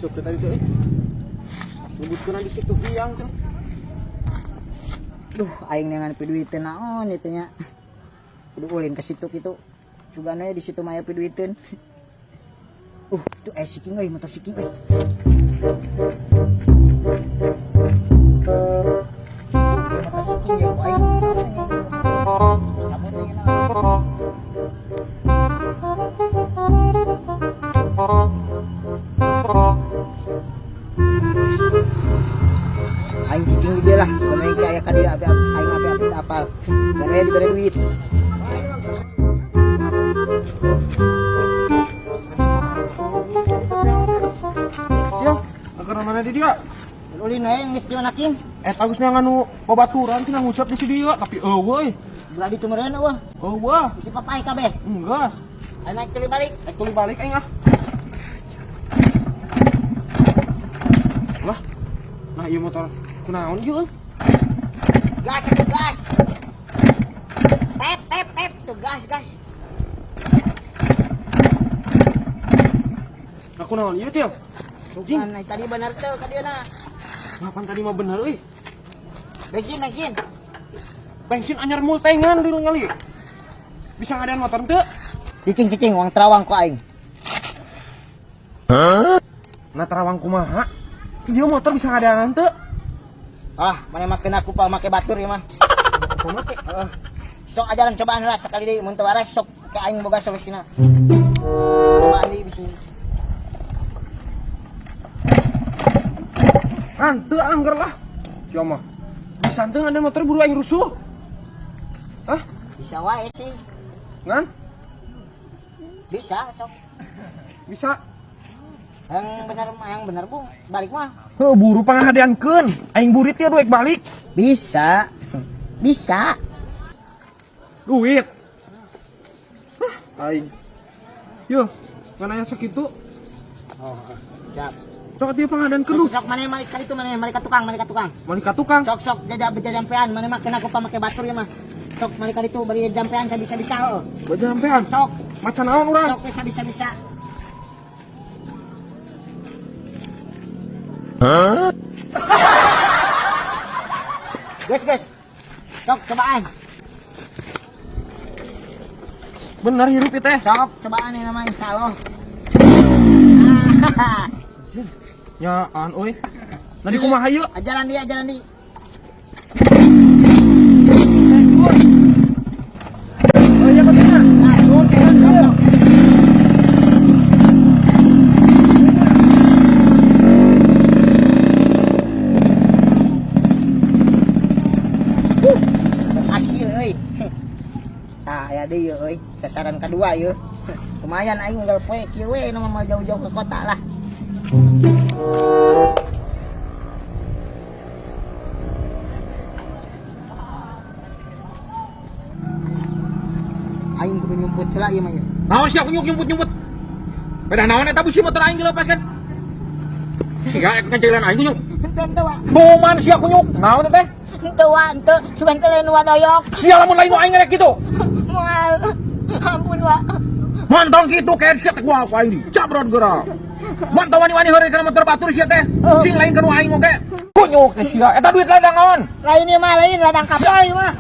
Asup teh tadi teh. Nyebutkeun di situ hiang cenah. Duh, aing neangan piduiteun naon ieu teh nya. Kudu ulin ke situ kitu. Sugan we di situ mah aya piduiteun. Itu siking euy, motor siking euy. Motor siking ya aing. Cabut ayeuna. Aing cicing di dia lah, sebenarnya kayak aya ka dieu api aing api-api teu apal. Dan we dibere duit. Siang, akar mana di dia? Ulin we geus di mana king? Eta geus neangan nu babaturan cenah ngusap di si dia, tapi eueuh euy. Belah ditu meureun eueuh. Eueuh. Bisi papai kabeh. Enggeus. Ayo naik tuli balik. Naik tuli balik aing ah. Lah. Nah, ieu motor kunaon ieu euy? Gas itu gas. Tep tep tep tuh gas gas. Nah, kunaon ieu Til? Sugan naik tadi bener teu ka dieu na. Ngapan tadi mah bener euy? Bensin bensin. Bensin anyar multengan di ngali. Bisa ngadaan motor teu? Cicing cicing uang terawang ku aing. Nah, terawang kumaha? Ieu motor bisa ngadaan teu? Ah, mana make aku pa make batur ieu mah. Kumaha teh? Heeh. Sok ajaran cobaan lah sekali deui mun teu waras sok ke aing boga solusina. Cobaan deui bisi. Hanteu angger lah. Sia mah. Bisa teu ngadaan motor buru aing rusuh. Hah? Bisa wae sih. Ngan? Bisa sok. Bisa. Yang bener mah yang bener bung balik mah. Heuh, buru pangahadeankeun. Aing burit ya duit balik. Bisa. Bisa. Duit. Hah, aing. Yo, ngan aya sakitu. Oh, siap. Sok atuh pangahadeankeun lu. Sok mana malik kali itu mana malik ka tukang, malik ka tukang. Malik ka tukang. Sok sok jajampean mana mah kena ku pamake batur ya mah. Sok malik kali itu bari jampean sabisa-bisa heuh. Bajampean. Sok. Macan naon urang? Sok bisa-bisa. Hah? Guys, guys. Sok cobaan. Bener hirup ieu teh. Sok cobaan ini nama insyaallah. Nyaan euy. Nah di kumaha ieu? Ajaran dia, ajaran dia. Oh iya katanya. Nah, Nuhun, sok, sok. Berhasil euy. Tah aya deui euy, sasaran kedua ieu. Lumayan aing unggal poe kieu we nu mah jauh-jauh ke kota lah. Aing kudu nyumput heula ieu mah ieu. Naon sia kunyuk nyumput-nyumput. Beda naon eta busi motor aing dilepaskan. Sia ek ngecelan aing kunyuk. Henteu wa. Boman sia kunyuk. Naon teh? Henteu wa, henteu. Sugan teh lain wa doyok. Sia lamun lain nu aing ngerek kitu. Moal. Ampun wa. Montong kitu kayak sia teh kual ku aing dicabrot geura. Montong wani-wani heureuy kana motor batur sia teh. Sing lain kana aing oge. Kunyuk teh sia. Eta duit ladang naon? Lain ieu mah lain ladang kapal ieu mah.